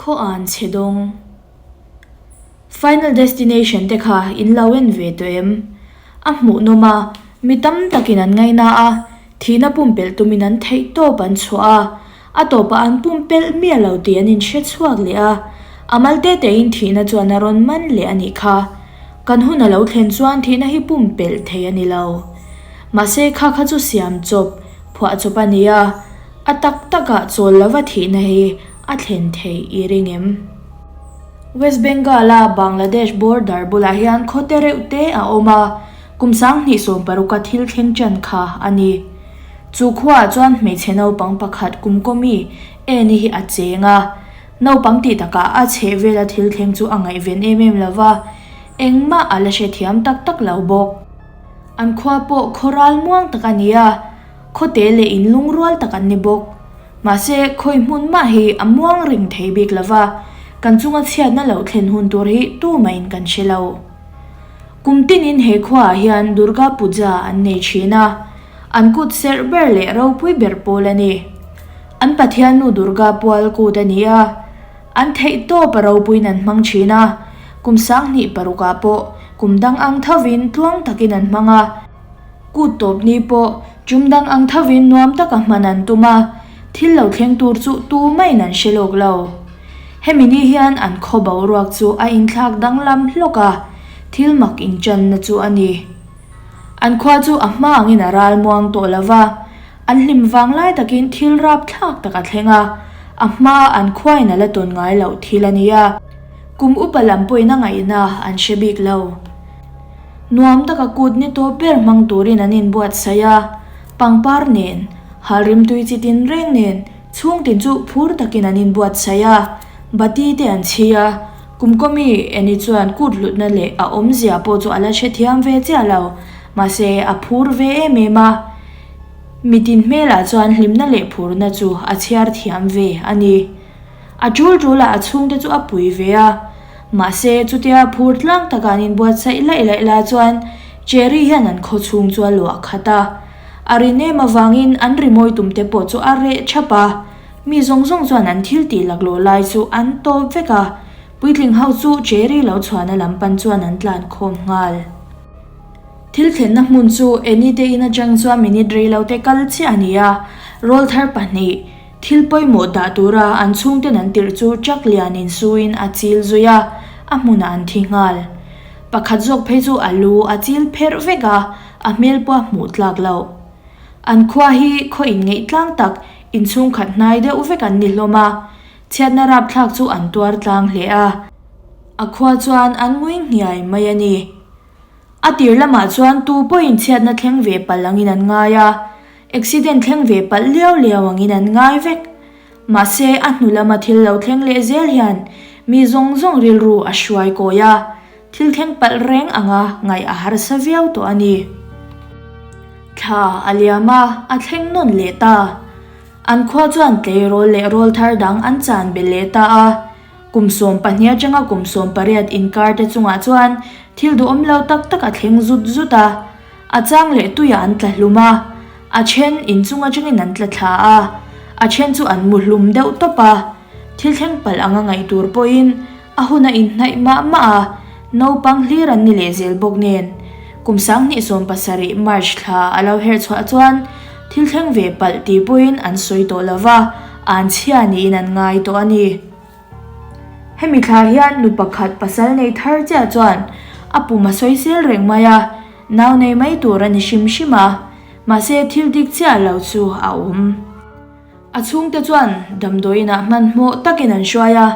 Khaw an chhe dawng. Final Destination te kha in lo en ve tawh em? A hmuhnawm a, mi tam takin an ngaina a, thihna pumpelh tumin an theih tawp an chhuah a, a tawpah an pumpelh miah lo tih an inhre chhuak leh a, a mal te tein thihna chuan a rawn man leh a nih kha. Kan hun a lo thlen chuan thihna hi pumpelh thei a ni lo. Mahse kha kha chu siam chawp, phuah chawp a ni a, a tak takah chawl lova thihna hi a thlen theih i ring em? West Bengal-a Bangladesh border bulah hian khaw te reuh te a awm a, kum 2016 a thil thleng ṭan kha a ni. Chu khuaah chuan hmeichhe naupang pakhat kum kawmi Annie hi a cheng a, naupang tih takah a chheh vela thil thleng chu a ngaihven em em lo va, engmah a la hrethiam tak tak lo bawk. An khua pawh khaw ral muang tak a ni a, khawte leh in lungrual tak an ni bawk. Mahse, khawi hmun mah hi a muang reng thei bik lo va, kan chunga chhiatna lo thlen hun tur hi tumahin kan hre lo. Kum tinin he khuaah hian Durga Puja an nei thin a, an kut serh ber leh ropui ber pawl a ni. An Pathiannu Durga pual kut a ni a, an theih tawp a ropuiin an hmang thin a, kum 2006ah pawh kum dang ang thovin tluang takin an hmang a. Kut tawp ni pawh tum dang ang thovin nuam taka hman an tum a, thil lo thleng tur chu tu maiin an hre lawk lo. Hemi ni hian an khaw boruak chu a inthlak danglam hlawk a, thil mak inchanna chu a ni. An khua chu a hma angin a ral muang tawh lo va, an hlim vang lai takin thil rapthlak tak a thleng a, a hma an khuain a la tawn ngai loh thil a ni a, kum upa lam pawhin a ngaihna an hre bik lo. Nuam taka kut ni tawp ber hmang turin an inbuatsaih a, pangpar nen, hal rimtui chi tin reng nen chhungtin chu phur takin an inbuatsaih a, bati te an chhi a, kumkawmi Annie chuan kut hlutna leh a awmzia pawh chu a la hrethiam ve chiah lo, mahse a phur ve em em a, mitin hmelah chuan hlimna leh phurna chu a chhiar thiam ve a ni. A tul tulah a chhungte chu a pui ve a, mahse chutia phur tlang taka an inbuatsaih laih laih la chuan Cherry hian an khaw chhung chu a luah khat a. A ri nem avangin an rimawi tumte pawh chu a reh thap a, mi zawng zawng chuan an thil tih laklawh lai chu an tawp vek a, puitling ho chu Cherry lo chhuahna lam pan chuan an tlan khawm nghal. Thil thlenna hmun chu Annie te in atang chuan minute rei lo te kal chiah a ni a, rawlthar pahnih, Thil pawimawh dah tura an chhungten an tirh chu truck lian insuin a chil zui a, a hmunah an thi nghal. Pakhat zawk phei chu a lu a chil pherh vek a, a hmel pawh a hmuh tlak loh. An khua hi khaw inngeih tlang tak, inchhungkhat hnai deuh vek an ni hlawm a, chhiatna rapthlak chu an tuar tlang hle a. A khua chuan an ngui nghiai mai a ni. A tir lamah chuan tu pawhin chhiatna thleng ve palh angin an ngai a, Accident thleng ve palh liau liau angin an ngai vek. Mahse, a hnu lama thil lo thleng leh zel hian mi zawng zawng rilru a hruai kawi a, thil thleng palh reng anga ngaih a harsa viau tawh a ni. Thla a liam a, a thleng nawn leh ta. An khua chuan tleirawl leh rawl thar dang an chan be leh ta a. Kum 12 atanga kum 18 inkar te chungah chuan thil duhawm lo tak tak a thleng zut zut a. A chang leh tuiah an tla hlum a, a then inchung atangin an tla thla a, a then chu an mu hlum deuh tawp a. Thil thleng palh anga ngaih tur pawhin a hun a inhnaih mah mah a, naupang hlir an ni leh zel bawk nen. Kum 2017 March thla a lo herh chhuah chuan thil thleng ve palh tih pawhin an sawi tawh lo va, an chhia niin an ngai tawh a ni. Hemi thla hian nu pakhat pasal nei thar chiah chuan a pum a sawi sel reng mai a, nau nei mai tur a ni hrim hrim a, mahse thil dik chiah lo chu a awm. A chhungte chuan damdawiinah hmanhmawh takin an hruai a,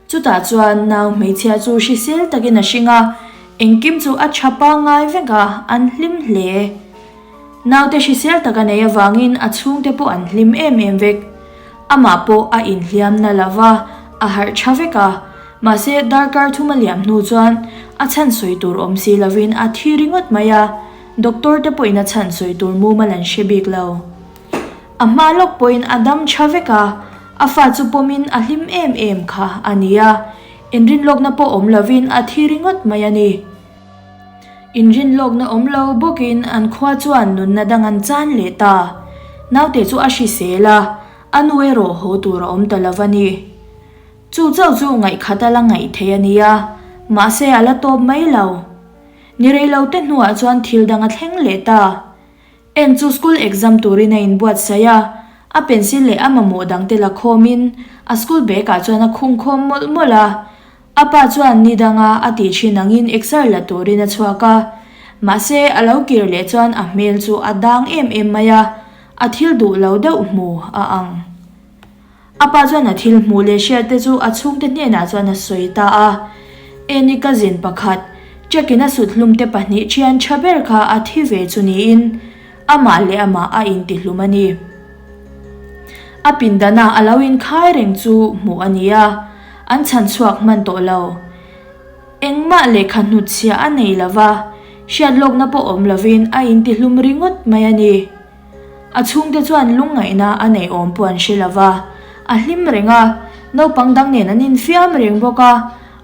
chutah chuan nau hmeichhia chu hrisel takin a hring a, engkim chu a tha pangngai vek a, an hlim hle. Naute hrisel tak a nei avangin a chhungte pawh an hlim em em vek. Amah pawh a inhliam na lo va, a harh tha vek a. Mahse, darkar thum a liam hnu chuan a chhan sawi tur awm si lovin a thi ringawt mai a, doctor te pawhin a chhan sawi tur mumal an hre bik lo. A hma lawk pawhin a dam tha vek a, a fa chu pawmin a hlim em em kha a ni a, inrinlawkna pawh awm lovin a thi ringawt mai a ni. Inrinlawkna awm lo bawkin an khua chuan nunna dang an chan leh ta. Naute chu a hrisel a, a nu erawh haw tur a awm ta lo a ni. Chu chauh chu ngaihkhat a la ngaih theih a nia, mahse a la tawp mai lo. Ni rei lo te hnuah chuan thil dang a thleng leh ta. Eng chu school exam turin a inbuatsaih a, a pencil leh a mamawh dangte la khawmin a school bag ah chuan a khung khawm mawlh mawlh a. A pa chuan ni danga a tih thin angin exer la turin a chhuak a, mahse a lo kir leh chuan a hmel chu a dang em em mai a, a thil duh lo deuh hmu a ang. A pa chuan a thil hmuh leh hriat te chu a chhungte hnenah chuan a sawi ta a, Eni cousin pakhat, Jack-in a sut hlum te pahnih thian tha ber kha a thi ve chu niin amah leh amah a intihlum a ni. A pindana a lo inkhai reng chu hmuh a ni a, an chhan chhuak hman tawh lo. Engmah lehkha hnutchhiah a nei lo va, hriat lawkna pawh awm lovin a intihlum ringawt mai a ni. A chhungte chuan lungngaihna a nei awm pawh an hre lo va, a hlim reng a, naupang dang nen an infiam reng bawk a,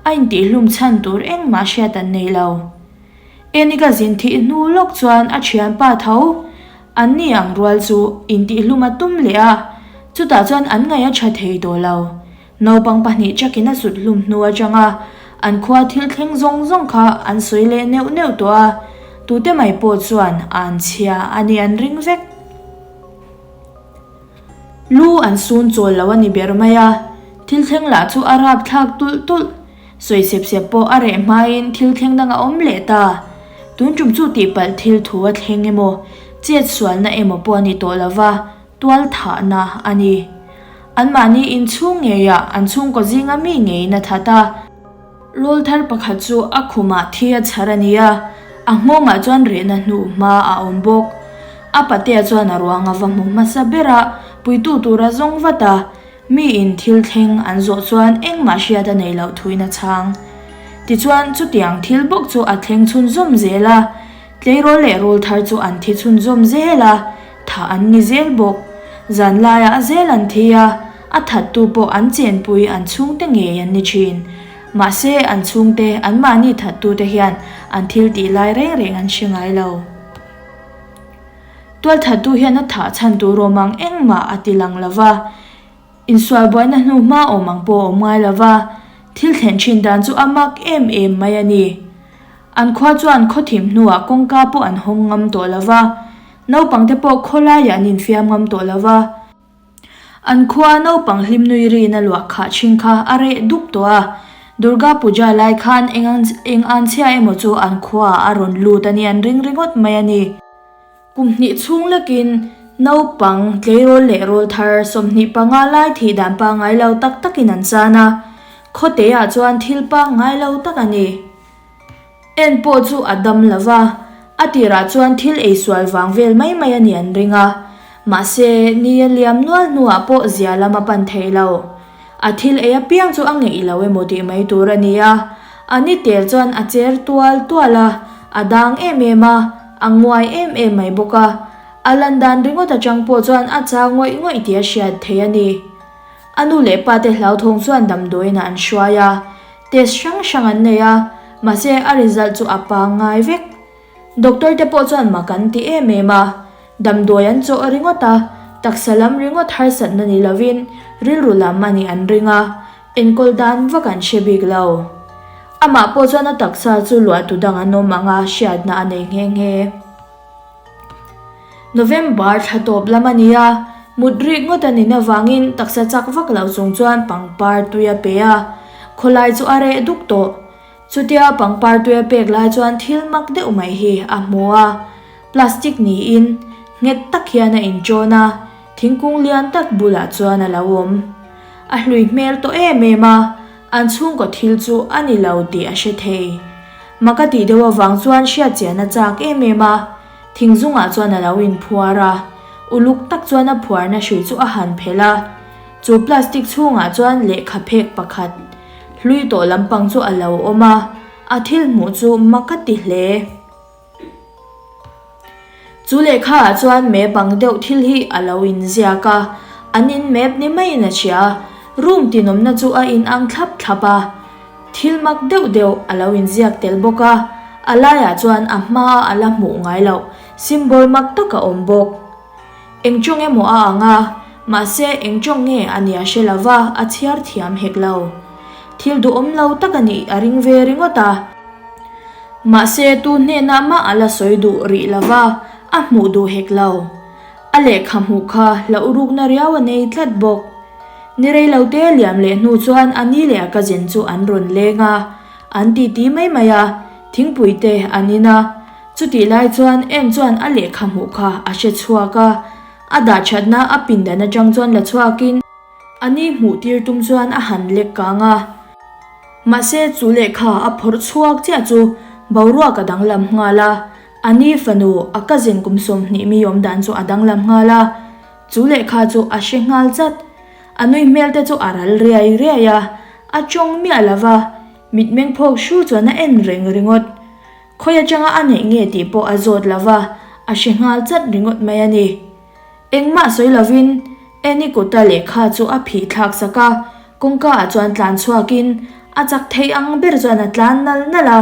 a intihlum chhan tur engmah hriat an nei lo. Enika zin thih hnu lawk chuan a thianpa tho an ni ang rual chu intihlum a tum leh a, chutah chuan an ngaih a tha thei tawh lo. Naupang pahnih chakin a sut hlum hnu atanga an khua thil thleng zawng zawng kha an sawi leh neuh neuh tawh a, tute mai pawh chuan an chhia a nih an ring vek. Lu an sun chawl lo a ni ber mai a, thil thleng lah chu a rap thlak tulh tulh. Sawi sep sep pawh a reh hmain thil thleng dang a awm leh ta. Tun tum chu tihpalh thil thu a thleng emaw, chet sualna emaw pawh a ni tawh lo va, tualthahna a ni. Anmahni inchhung ngeiah an chhungkaw zinga mi ngeiin a that a. Rawlthar pakhat chu a khumah thi a chhar a ni a, a nghawngah chuan rehna hnu hma a awm bawk. A patea chuan a ruang a va hmu hmasa ber a, puitu tur a zawng vat a. Miin thil thleng an zawh chuan engmah hriat a nei loh thuin a chhang. Tichuan, chutiang thil bawk chu a thleng chhunzawm zel a. Tleirawl leh rawlthar chu an thi chhunzawm zel a, thah an ni zel bawk. Zanlaiah zel an thi a, a thattu pawh an chenpui an chhungte ngei an ni thin. Mahse, an chhungte, anmahni thattute hian an thil tih lai reng reng an hre ngai lo. Tualthattu hian a thah chhan tur awm ang engmah a ti lang lo va. Insual buaina hnu hma awm ang pawh a awm ngai lo va, thil thlen thin dan chu a mak em em mai a ni. An khua chuan khaw thim hnuah kawngka pawh an hawng ngam tawh lo va, naupangte pawh khawlaiah an infiam ngam tawh lo va. An khua naupang hlim nui rin a luah khah thin kha a reh dup tawh a, Durga Puja lai khan eng an chhia emaw chu an khuaah a rawn lut a ni an ring ringawt mai a ni. Kum hnih chhung lekin naupang tleirawl leh rawlthar 25 lai thih dan pangngai lo tak takin an chan a, khawteah chuan thil pangngai lo tak a ni. En pawh chu a dam lo va, a tirah chuan thil ei sual vang vel mai mai a ni an ring a, mahse ni a liam nual hnuah pawh zia lam a pan thei lo. A thil ei apiang chu a ngeih lo emaw tih mai tur a ni a, a ni tel chuan a cher tual tual a, a dang em em a, a nguai em em mai bawk a, a lan dan ringawt atang pawh chuan a chau ngawih ngawih tih a hriat theih a ni. A nu leh pa te hlauthawng chuan damdawiinah an hruai a, test hrang hrang an nei a, mahse a result chu a pangngai vek. Doctor te pawh chuan mak an ti em em a, damdawi an chawh ringawt a, taksa lam ringawt harsatna ni lovin rilru lam a nih an ring a, enkawl dan vak an hre bik lo. Amah pawh chuan a taksa chu luahtu dang an awm ang a hriatna a nei nghe nghe. November thla tawp lam a ni a, mut rik ngawt a nin avangin taksa chak vak lo chung chuan pangpar tui a pe a, khawlai chu a reh duk tawh. Chutia pangpar tui a pek lai chuan thil mak deuh mai hi a hmu a, plastic niin nghet tak hian a inṭawn a, thingkung lian tak bulah chuan a lo awm. A hlui hmel tawh em em a, an chhungkaw thil chu a ni lo tih a hre thei. Mak a tih deuh avang chuan hriat chian a chak em em a, thing zungah chuan a lo inphuar a, uluk tak chuan a phuarna hrui chu a han phelh a, chu plastic chhungah chuan lehkha phek pakhat hlui tawh lampang chu a lo awm a, a thil hmuh chu mak a ti hle. Chu lehkha ah chuan map ang deuh thil hi a lo inziak a, an in map ni maiin a hria. Room tinawmna chu a in ang thlap thlap a, thil mak deuh deuh a lo inziak tel bawk a, a laiah chuan a hma a la hmuh ngai loh symbol mak tak a awm bawk. Eng tawng emaw a ang a. Mahse, eng tawng nge a nia hre lo va, a chhiar thiam hek lo. Thil duhawm lo tak a nih a ring ve ringawt a. Mahse, tu hnenah mah a la sawi duh rih lo va, a hmuh duh hek lo. A lehkha hmuh kha hlauh rukna riau a nei tlat bawk. Ni rei lo te liam leh hnu chuan a ni leh a cousin chu an rawn leng a, an titi mai mai a, thingpui te an in a. Chutih lai chuan Ann chuan a lehkha hmuh kha a hre chhuak a, a dah thatna a pindan atang chuan la chhuakin a ni hmuh tir tum chuan a han lek kang a. Mahse chu lehkha a phawrh chhuak chiah chu boruak a danglam nghal a, a ni fanu a cousin kum 20 mi awm dan chu a danglam nghal a. Chu lehkha chu a hre nghal chat. A nui hmel te chu a ral riai riai a, a tawng miah lo va, mitmeng phawk hru chuan a en reng ringawt. Khawi atanga a neih nge tih pawh a zawt lo va, a hre nghal chat ringawt mai a ni. Engmah sawi lovin Annie kuta lehkha chu a phih thlak sak a, kawngka ah chuan tlan chhuakin a chak thei ang ber chuan a tlan nal nal a,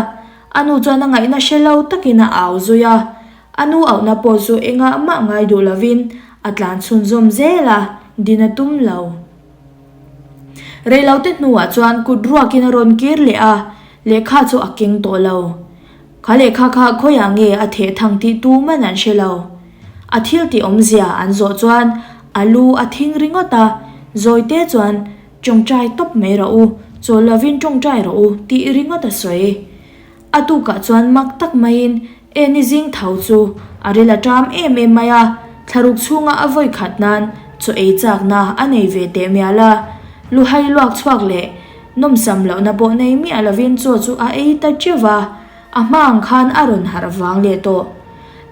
a nu chuan a ngaihna hre lo takin a au zui a. A nu auhna pawh chu engah mah ngai duh lovin a tlan chhunzawm zel a, din a tum lo. Reilote hnuah chuan kut ruakin a rawn kir leh a, lehkha chu a keng tawh lo. Kha lehkha kha khawiah nge a theh thang tih tuman an hre lo. A thil tih awmzia an zawh chuan a lu a thing ringawt a, zawite chuan tawngtai tawp mai rawh u, chawl lovin tawngtai rawh u tih ringawt a sawi. A tukah chuan mak tak maiin Eni zing tho chu a ril a ṭam em em mai a, thlaruk chhunga a vawi khat nan chaw ei chakna a nei ve teh mial a. Luhai luak chhuak leh nawmsam lohna pawh nei miah lovin chaw chu a ei ta ṭeuh va, a hma ang khan a rawn harh vang leh tawh.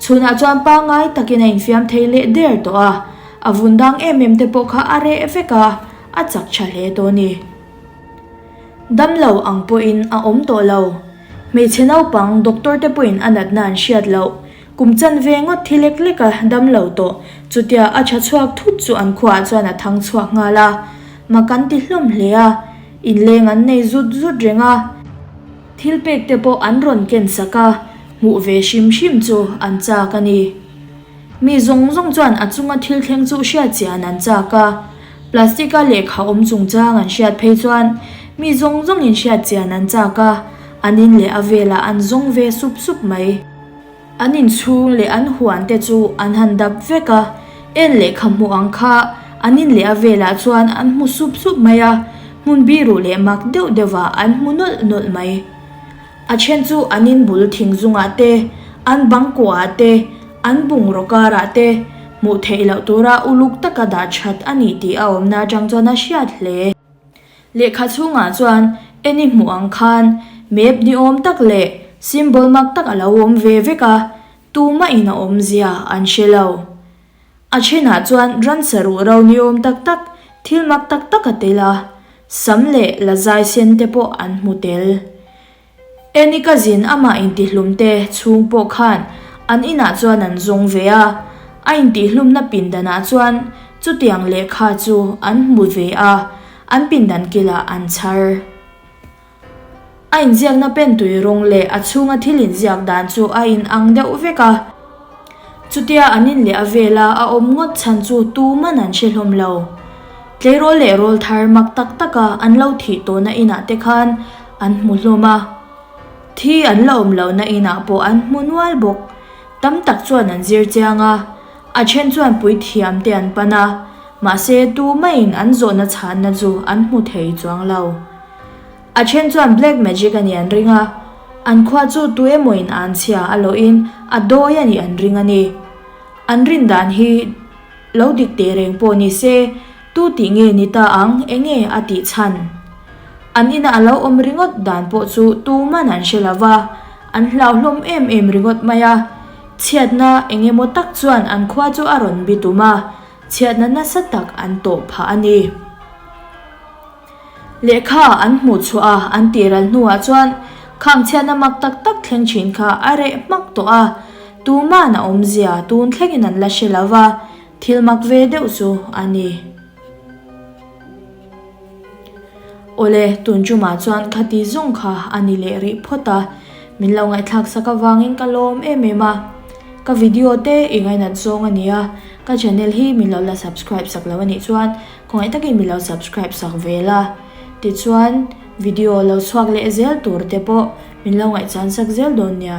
Chhunah chuan pangngai takin a infiam thei leh der tawh a, a vun dang em em te pawh kha a reh vek a, a chak ṭha hle tawh a ni. Damlo ang pawhin a awm tawh lo. Hmeichhe naupang doctor te pawhin a natna an hriat loh. Kum chanve ngawt thi lek lek a damlo tawh. Chutia a tha chhuak thut chu an khuaah chuan a thang chhuak nghal a. Mak an ti hlawm hle a. Inleng an nei zut zut reng a. Thil pek te pawh an rawn ken sak a, hmuh ve hrim hrim chu an chak a ni. Mi zawng zawng chuan a chunga thil thleng chu hriat chian an chak a. Plastic-a lehkha awm chungchang an hriat phei chuan mi zawng zawngin hriat chian an chak a, an in leh a velah an zawng ve sup sup mai. An inchhung leh an huan te chu an han dap vek a, en lehkha hmuh ang kha an in leh a velah chuan an hmu sup sup mai a, hmun biruh leh mak deuh deuhah an hmu nawlh nawlh mai. A then chu an in bul thing zungah te, an bang kuahah te, an bungraw karah te hmuh theih loh tura uluk taka dah that a ni tih a awmna atang chuan a hriat hle. Lehkha chhungah chuan Annie hmuh ang khan map ni awm tak leh symbol mak tak a lo awm ve vek a, tumah in a awmzia an hre lo. A thenah chuan ransa ruh ro ni awm tak tak, thil mak tak tak a tel a, sam leh la zai sen te pawh an hmu tel. Annie cousin amah intihlum te chhung pawh khan an inah chuan an zawng ve a, a intihhlumna pindanah chuan chutiang lehkha chu an hmu ve a, an pindan kilah an chhar. A inziakna pen tui rawng leh a chhunga thil inziak dan chu a inang deuh vek a. Chutia an in leh a vela a awm ngawt chhan chu tuman an hre hlawm lo. Tleirawl leh rawl thar mak tak taka an lo thih tawhna inah te khan an hmu hlawm a. Thi an la awm lohna inah pawh an hmu nual bawk. Tam tak chuan an zir chiang a, a then chuan puithiam te an pan a, mahse tumaiin an zawhna chhanna chu an hmu thei chuang lo. A then chuan black magic a nih an ring a, an khua chu tu emawin an chhia a lawhin a dawi a nih an ring a ni. An rin dan hi lo dik teh reng pawh ni se, tu tih nge ni ta ang enge a tih chhan. An ina a lo awm ringawt dan pawh chu tuman an hre lo va, an hlauhlawm em em ringawt mai a. Chhiatna eng emaw tak chuan an khua chu a rawn bitum a, chhiatna nasa tak an tawh phah a ni. Lehkha an hmuh chhuah a, an tih ral hnuah chuan khang chhiatna mak tak tak thleng thin kha a reh hmak tawh a, tuman a awmzia tun thlengin an la hre lo va, thil mak ve deuh chu a ni. Awle, tun tumah chuan khati zawng kha a ni leh rih phawt a, min lo ngaihthlak sak avangin ka lawm em em a. Ka video te i ngainat zawng a nia, ka channel hi min lo la subscribe sak lo a nih chuan khawngaih takin min lo subscribe sak ve la. Tichuan video lo chhuak leh zel tur te pawh min lo ngaihchan sak zel dawn nia.